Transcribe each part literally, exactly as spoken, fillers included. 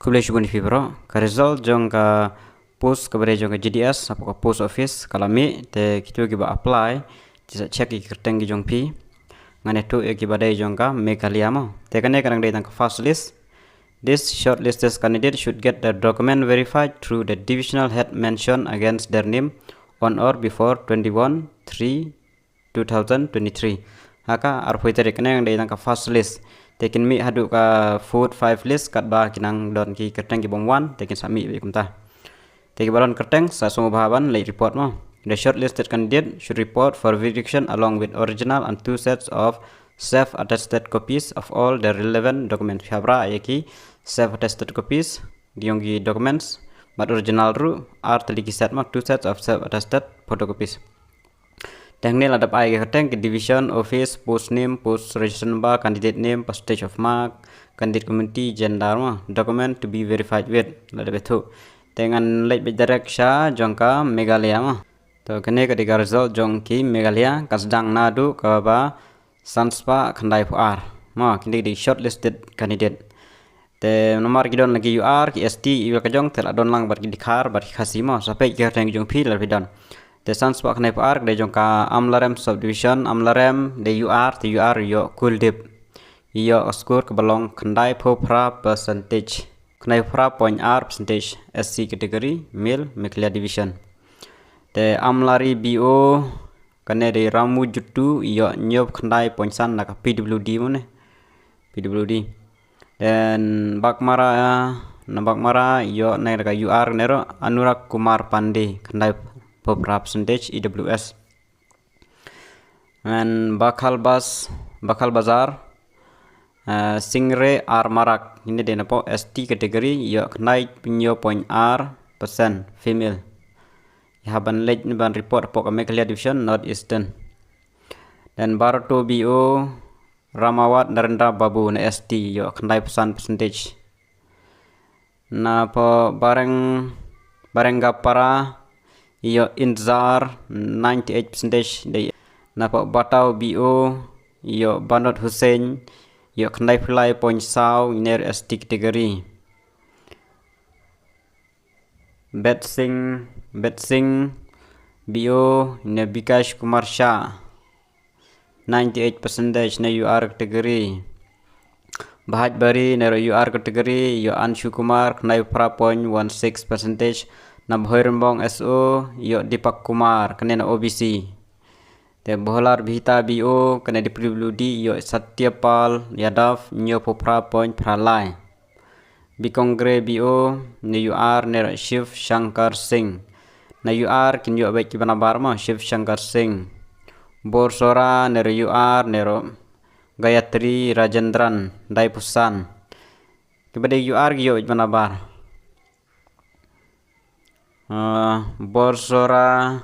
Khublei shibun ïa phi baroh. Ka result jong ka post kaba dei jong ka G D S hapoh ka post office ka la mih, te kito kiba apply ki sa check ïa ki kyrteng ki jong phi. Ngan ïathuh ïa kiba dei jong ka Meghalaya mo. Te kane ka dang dei tang ka first list. This shortlisted candidate should get the document verified through the divisional head mentioned against their name on or before twenty-one three two thousand twenty-three. Ha ka arphew tarik, kane ka dei tang ka first list. Te kin mih haduh ka fourth, fifth list katba ki nang don ki kyrteng ki bym wan, te kin sa mih beit kumta. Te kiba don kyrteng sa sngewbha ban leit report mo. The shortlisted candidate should report for verification along with original and two sets of self-attested copies of all the relevant documents. Phi hap rah ïa ki self-attested copies jong ki documents bad original ruh, ar tylli ki set mo, two sets of self-attested photocopies. Te hangne la dep ai ki kyrteng, ki division, office, post name, post registration number, candidate name, percentage of mark, candidate community, gender mo, document to be verified with, la dep ïathuh. Te ngan leit beit direct sha jong ka Meghalaya mo. To kane ka dei ka result jong ki Meghalaya, ka sdang naduh kaba san spah khyndai phew ar. Mo, kine ki dei shortlisted candidate. Te namar ki don la ki U R, ki S T, ïa ka jong te la don lang bad ki Dkhar bad ki Khasi mo. Sa peit ki kyrteng ki jong phi la phi don. Te san spah khyndai phew ar ka dei jong ka Amlarem subdivision, Amlarem dei U R, te U R ïoh Kuldeep. Ïoh score kaba long khyndai phew phra percentage. Khyndai phew phra point ar percentage, S C category, male, Meghalaya division. Te Amlari B O, kane dei Ramu Juttu, ïoh hynñiew phew khyndai point san na ka P W D mo ne. P W D. Then Baghmara, na Baghmara ïoh na ka U R ne ruh Anurag Kumar Pandey, khyndai phew phra percentage, E W S. And Bakhalbas, Bakhalbazar, uh, Singre R Marak, kine dei napoh S T category, ïoh khyndai phew hynñiew point ar percent, female. Ïa hap ban leit ban report hapoh ka Meghalaya division, North Eastern. Then Barato B O, Ramawat Narendra Babu na S T, ïoh khyndai phew san percentage. Napoh Bareng, Barengapara ïoh Inzar ninety-eight percentage dei. Napoh Batau B O ïoh Banot Hussain ïoh khyndai phew lai point saw, ine ruh S T category. Betsing, Betsing B O ne Bikash Kumar Shah, ninety-eight percentage na U R category. Bahaj Bari ne ruh U R category, ïoh Anshu Kumar, khyndai phew phra point one six percentage. Na Bhoirymbong S O ïoh Deepak Kumar, kane na O B C. Te Bholar Bihta B O, kane dei P W D, ïoh Satyapal Yadav, hynñiew phew phra point phra lai. Bikongre B O ne U R ne ruh Shiv Shankar Singh. Na U R kin ïoh beit kiba nabar mo, Shiv Shankar Singh. Borsora ne ruh U R ne ruh Gayatri Rajendran, khyndai phew san. Kiba dei U R ki ïoh beit kiba nabar. Ah, Borsora,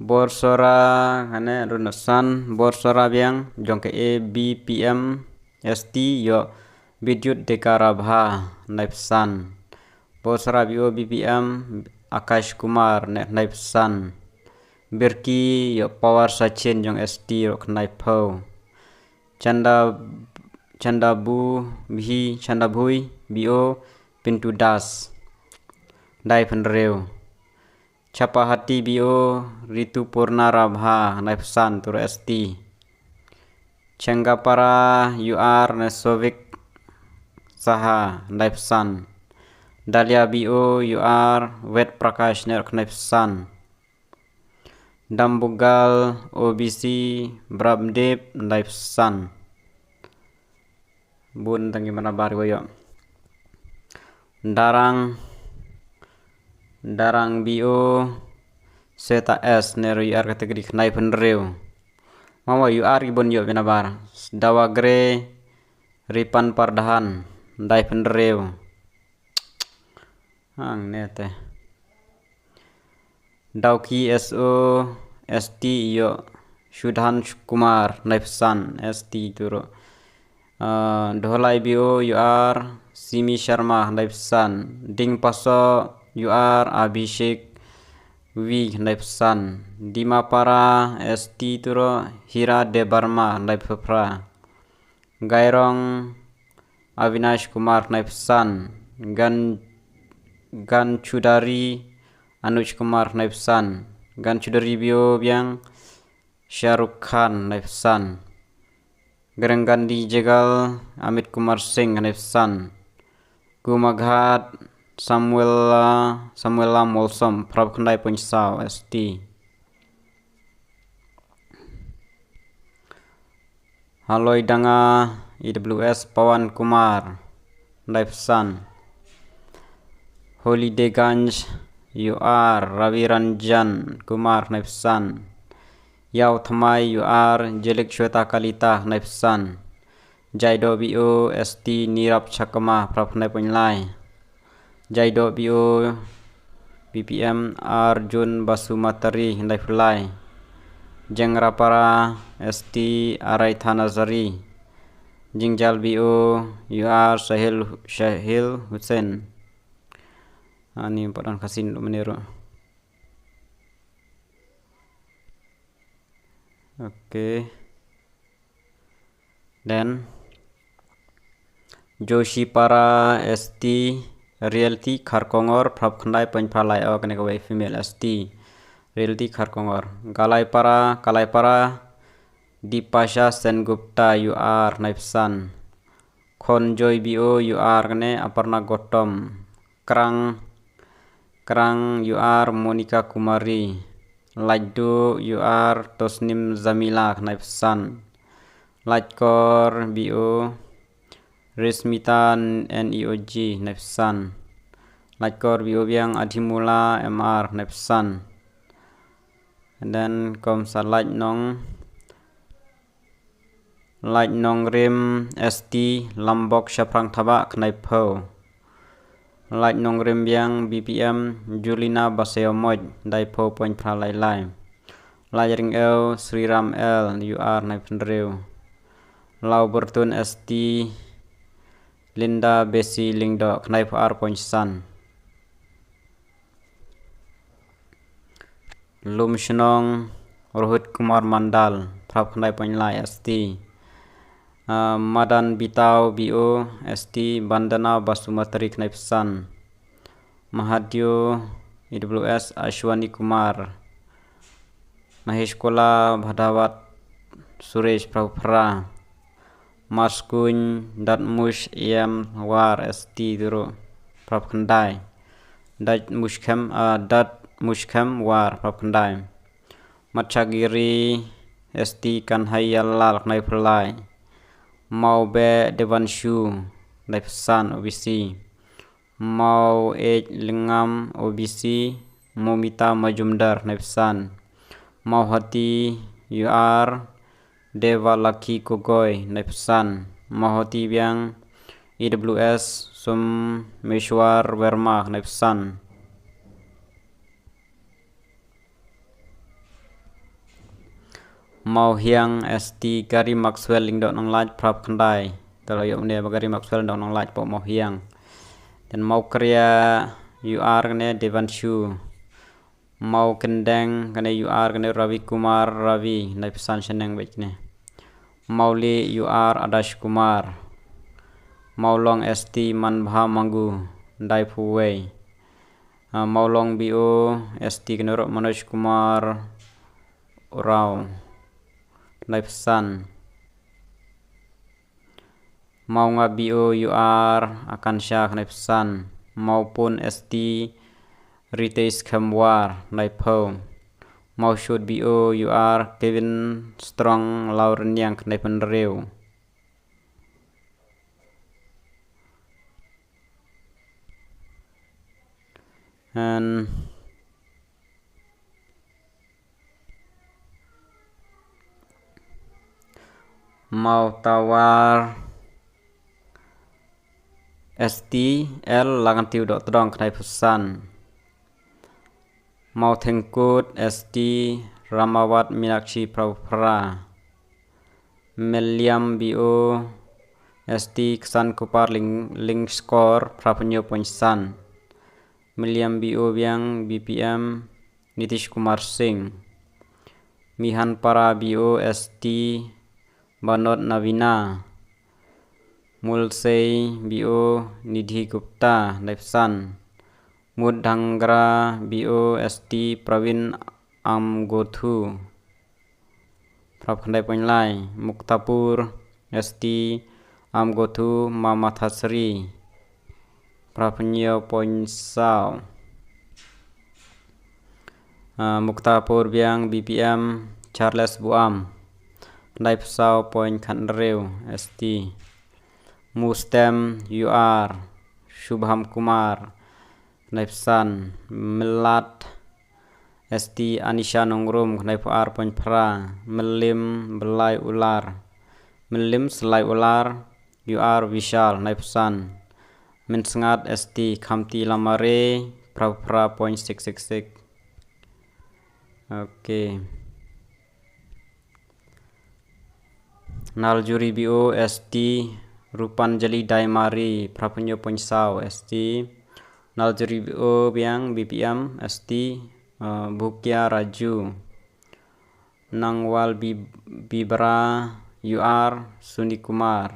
Borsora, kane ruh na san, Borsora biang, jong ka A B P M S T ïoh Bidyut Deka Rabha, khyndai phew san. Borsora B O B P M, Akash Kumar, ne khyndai phew san. Birki ïoh Pawar Sachin jong S T ruh khyndai phew. Chanda, Chanda Bu, Bhi, Chanda Bhui, B O, Pintu Das, khyndai phew hynriew. Chapahati B O, Ritu Purna Rabha, khyndai phew san, tu ruh S T. Chengapara U R ne Sovik Saha, khyndai phew san. Dalia B O U R, Ved Prakash ne ruh khyndai phew san. Dambugal O B C, Brabdeep, khyndai phew san. Bun tang kiba nabar ïoh. Darrang, Darrang B O, Sweta S ne ruh U R category, khyndai phew hynriew. Mama U R kibun ïoh beit nabar. Dawagre, Ripan Pardhan, khyndai phew hynriew. Hangne te. Dawki S O, S T ïoh Sudhan Kumar, khyndai phew san, S T tu ruh. Ah, Dholai B O U R, Simi Sharma, khyndai phew san. Dingpaso U R, Abhishek Wi, khyndai phew san. Dimapara S T turo Hira Debbarma, khyndai phew phra. Gairong Avinash Kumar, khyndai phew san. Gan Ganchudari Anuj Kumar, khyndai phew san. Ganchudari Bio Biang Shahrukh Khan, khyndai phew san. Garengandi Jegal Amit Kumar Singh, khyndai phew san. Gumaghat Samuela Samuela Molsom, phra phew khyndai point saw S T. Haloi Danga E W S Pawan Kumar, khyndai phew san. Holidayganj U R Ravi Ranjan Kumar, khyndai phew san. Yaw Thamai U R Jelik Shweta Kalita, khyndai phew san. Jaido B O S T Nirab Chakma, phra phew khyndai point lai. Jaido B O B P M Arjun Basumatari, khyndai phew lai. Jengrapara S T Araitha Nazari. Jingjal B O U R Sahil Sahil Hussain. Ani padan khasin lu menero. Okay. Then Joshipara S T Realty Kharkongor, phra phew khyndai point phra lai. O, kane kawei female S T Realty Kharkongor. Kalaipara Kalaipara Dipasha Sengupta U R, khyndai phew san. Khonjoy B O U R kane Aparna Gautam. Krang Krang U R Monica Kumari. Laitduh U R Tosnim Zamila, khyndai phew san. Laitkor B O Rismita N E O G, khyndai phew san. Laitkor B O Biang Adhimula M R, khyndai phew san. And then kom sa Lait Nong Lait Nongrim S T Lambok Shaphrang Thabah, khyndai phew. Lait Nongrim Biang B P M Julina Baseomoj, khyndai phew point phra lai lai. Lait Ringeu Sriram L U R, khyndai phew hynriew. Lawburtun S T Linda Besi Lyngdoh, khyndai phew ar point san. Lumshnong Rohit Kumar Mandal, phra phew khyndai point lai S T. Ah, Madan Bitau B O S T Bandana Basumatari, khyndai phew san. Mahadio E W S Ashwani Kumar. Maheshkola Bhadawat Suresh, phra phew phra. Marskuin Datmush E M War S T Duro, phra phew khyndai. Datmushkem, ah, Datmushkem War, phra phew khyndai. Machagiri S T Kanhaiyalal, khyndai phew lai. Maube Devanshu, khyndai phew san, O B C. Maweit Lyngngam O B C, Momita Majumdar, khyndai phew san. Mawhati U R Devalakhi Gogoi, khyndai phew san. Mawhati Biang E W S Someshwar Verma, khyndai phew san. Mawhiang S T Gari Maxwell Lyngdoh Nonglait, phra phew khyndai. Te la ïoh mynne ba Gari Maxwell Lyngdoh Nonglait hapoh Mawhiang. Then Mawkria U R kane Devanshu. Mawkyndeng kane U R kane Ravi Kumar Ravi, khyndai phew san shaneng beit kane. Mawlieh U R Adash Kumar. Mawlong S T Manbha Mangu, khyndai phew wei. Ah, Mawlong B O S T kane ruh Manoj Kumar Rao, khyndai phew san. Mawnga B O U R Akansha, khyndai phew san. Mawpun S T Ritesh Khemwar, khyndai phew. Mawshut B O U R Kevin Strong Lawrniang, khyndai phew hynriew. And Mawtawar S T L Langtiew Dohtdong, khyndai phew san. Mawthengkut S T Ramawat Minakshi, phra phew phra. Meliam B O S T Ksankupar Ling Lingskor, phra phew hynñiew point san. Meliam B O Biang B P M Nitish Kumar Singh. Mihanpara B O S T Banot Navina. Mulsei B O Nidhi Gupta, khyndai phew san. Mutdhangra B O S T Pravin Amgothu, phra phew khyndai point lai. Muktapur S T Amgothu Mamathasri, phra phew hynñiew point saw. Ah, Muktapur Biang B P M Charles Buam, khyndai phew saw point khathynriew S T. Mustem U R Shubham Kumar, khyndai phew san. Melat S T Anisha Nongrum, khyndai phew ar point phra. Mylliem Blai Ular, Mylliem Slai Ular U R Vishal, khyndai phew san. Mynsngat S T Khamti Lamare, phra phew phra point six six six. Okay. Naljuri B O S T Rupanjali Daimari, phra phew hynñiew point saw S T. Naljuri B O Biang B P M S T, uh, Bukia Raju. Nangwal Bi-, Bibra U R Suni Kumar.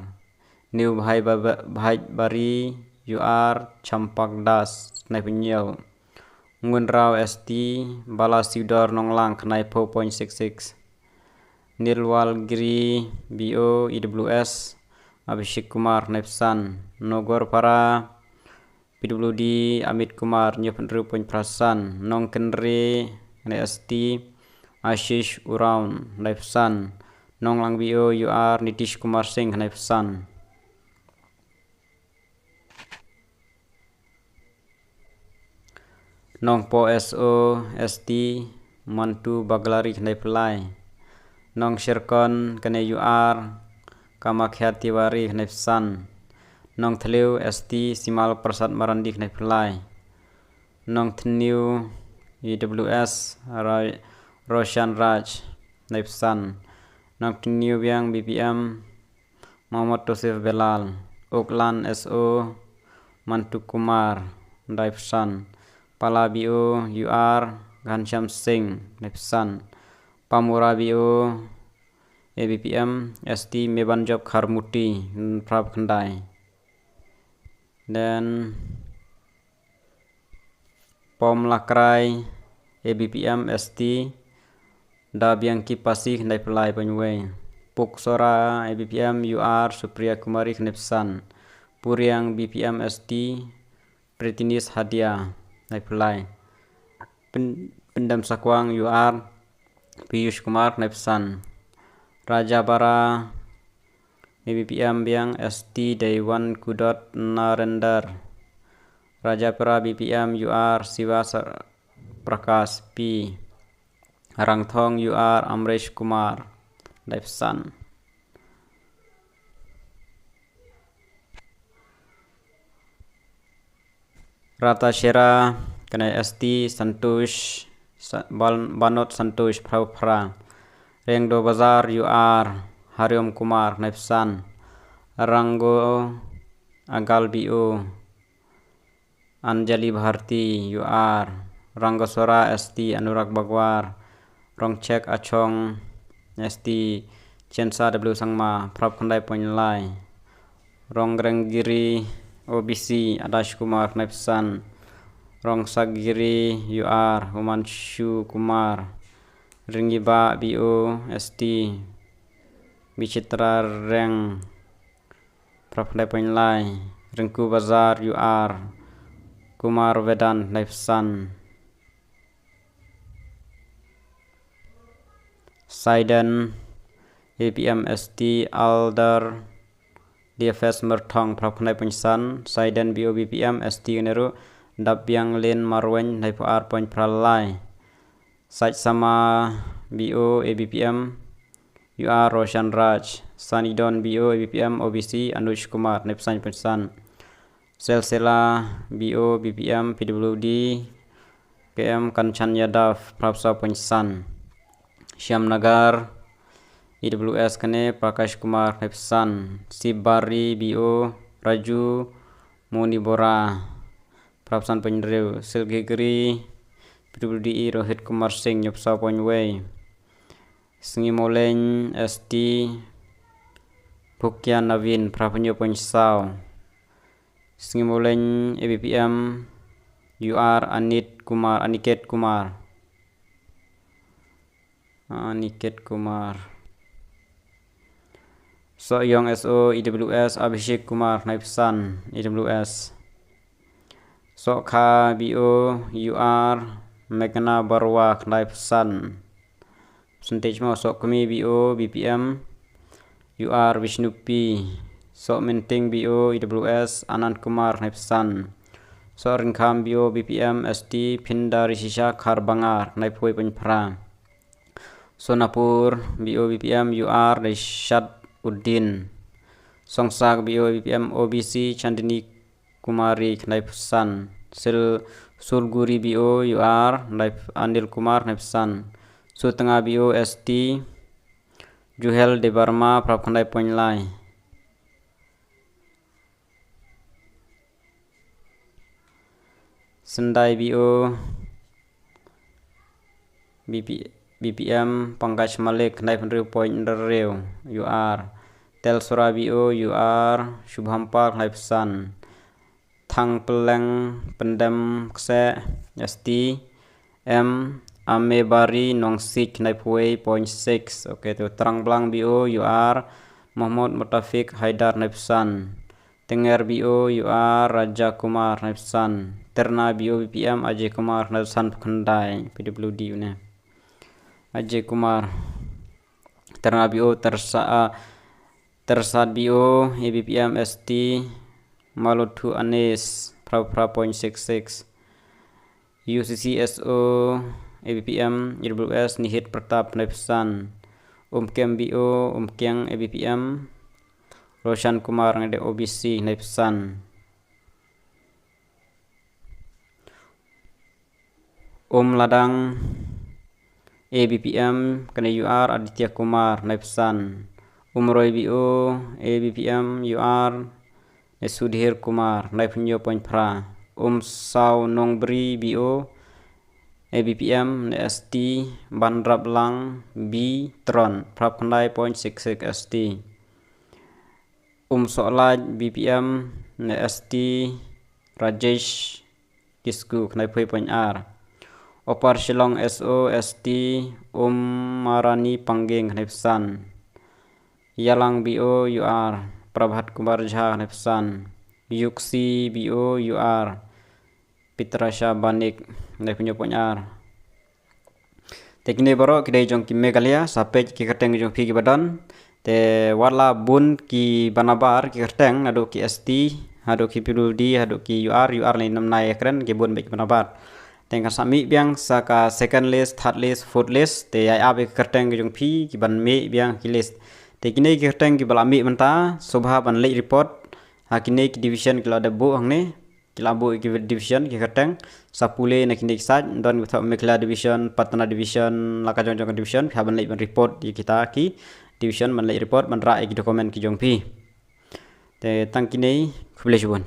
New Bhai Ba-, Bhai Bari U R Champak Das, khyndai phew hynñiew. Ngunraw S T Bala Siudor Nonglang, khyndai phew point six six. Nilwal Giri B O E W S Abhishek Kumar, khyndai phew san. Nogorpara P W D Amit Kumar, hynñiew phew hynriew point phra san. Nongkynrih S T Ashish Uran, khyndai phew san. Nonglang B O U R Nitish Kumar Singh, khyndai phew san. Nongpoh S O S T Mantu Baglari, khyndai phew lai. Nongsherkon kane U R Kamakhya Tiwari, khyndai phew san. Nongthliew S T Simal Prasad Marandi, khyndai phew lai. Nongthliew E W S Ra-, Roshan Raj, khyndai phew san. Nongthliew Biang B P M Mohammad Tosif Belal. Uklan S O Mantu Kumar, khyndai phew san. Pala B O U R Ghanshyam Singh, khyndai phew san. Pamura B O A B P M S T Mebanjop Kharmuti, phra phew khyndai. Then Pom Lakrai A B P M S T Da Biang Kipasi, khyndai phew lai point wei. Puksora A B P M U R Supriya Kumari, khyndai phew san. Puriang B P M S T Pretinis Hadia, khyndai phew lai. Pyn-, Pyndam Sakwang U R Piyush Kumar, khyndai phew san. Rajabara A B P M Biang S T Deiwan Kudot Narendra. Rajapara B P M U R Siva Sar-, Prakash P. Rangthong U R Amresh Kumar, khyndai phew san. Ratashera, kane S T Santosh, Sa-, Ban-, Banot Santosh, phra phew phra. Rengdo Bazar U R Hariom Kumar, khyndai phew san. Rango Agal B O Anjali Bharti U R, Rangasora S T Anurag Bagwar, Rongchek Achong S T Chensa W Sangma, phra phew khyndai point lai. Rongrengiri O B C Adash Kumar, khyndai phew san. Rongsagiri U R Humanshu Kumar, Ringiba B O S T Bichitra Reng, phra phew khyndai point lai. Ringku Bazar U R Kumar Vedan, khyndai phew san. Saiden A P M S T Alder D F S Merthong, phra phew khyndai point san. Saiden B O B P M S T Uneru Dap Biang Lin Marwen, khyndai phew ar point phra lai. Saitsama B O A B P M U R Roshan Raj. Sanidon B O A B P M O B C Anuj Kumar, khyndai phew san point san. Selsela B O B P M P W D K M Kanchan Yadav, phra phew saw point san. Shyamnagar E W S kane Prakash Kumar, khyndai phew san. Sibari B O Raju Moni Bora, phra phew san point hynriew. Silgigri P W D E Rohit Kumar Singh hynñiewphew saw point wei. Sngi Mawleng S T Phukya Navin phra phew hynñiewphew saw. Sngi Mawleng A B P M U R Anit Kumar, Aniket Kumar. Aniket Kumar. Sohiong S O E W S Abhishek Kumar khyndai phew san E W S. Sohkha B O U R Meghna Barua khyndai phew san. Percentage mo. Sohkmie B O B P M U R Vishnu P. Sohmynting B O E W S Anand Kumar khyndai phew san. Sohryngkham B O B P M S T Phinda Rishisha Kharbangar khyndai phew wei point phra. Sonapur B O B P M U R Rishad Uddin. Songsak B O B P M O B C Chandni Kumari khyndai phew san. Sil Sulguri B O U R khyndai phew, Anil Kumar khyndai phew san. Sutnga B O S T Juhel Debbarma phra phew khyndai point lai. Sendai B O B P, B P M Pankaj Malik khyndai phew hynriew point hynriew U R. Telsora B O U R Shubham Pal khyndai phew san. Thangpylleng Pyndem Kseh S T M Amebari Nongsik khyndai phew wei point six. Okay, to Trangblang B O U R Mohammad Mutafik Haidar khyndai phew san. Tenger B O U R Raja Kumar khyndai phew san. Terna B O B P M Ajay Kumar khyndai phew san phew khyndai P W D une. Ajay Kumar. Terna B O Tersa, ah, Tersad B O A B P M S T Malothu Anes phra phew phra point six six. U C C S O A B P M E W S Nihit Pratap khyndai phew san. Umkiang B O, Umkiang A B P M Roshan Kumar ngi de O B C khyndai phew san. Umladang A B P M kane U R Aditya Kumar khyndai phew san. Umroi B O A B P M U R ne Sudhir Kumar khyndai phew hynñiew point phra. Umsaw Nongbri B O A B P M ne S T Banraplang B Tron phra phew khyndai point six six S T. Umsohlaj B P M ne S T Rajesh Kisku khyndai phew point ar. Upper Shillong S O S T Umarani Pangging khyndai phew san. Yalang B O U R Prabhat Kumar Jha khyndai phew san. Yuksi B O U R Pitrasha Banik khyndai phew hynñiew point ar. Te kine baroh ki dei jong ki Meghalaya, sa peit ki kyrteng jong phi kiba don. Te wat la bun kiba nabar ki kyrteng, naduh ki S T haduh ki P W D haduh ki U R, U R lane namar ïakren ki bun beit kiba nabar. Te kan sa mih biang sa ka second list, third list, fourth list. Te ïa ap ïa ki kyrteng jong phi kiban mih biang ki list. Te kine ki kyrteng kiba la mih mynta, sngewbha ban leit report ha kine ki division ki la dep buh hangne. Ki la buh ïa ki division ki kyrteng. Sa pule na kine ki side, don kiba thoh Meghalaya division, Patna division, la ka jong jong ka division, phi hap ban leit ban report ïa kita ki division, ban leit report ban rah ïa ki document ki jong phi. Te tang kine, khublei shibun.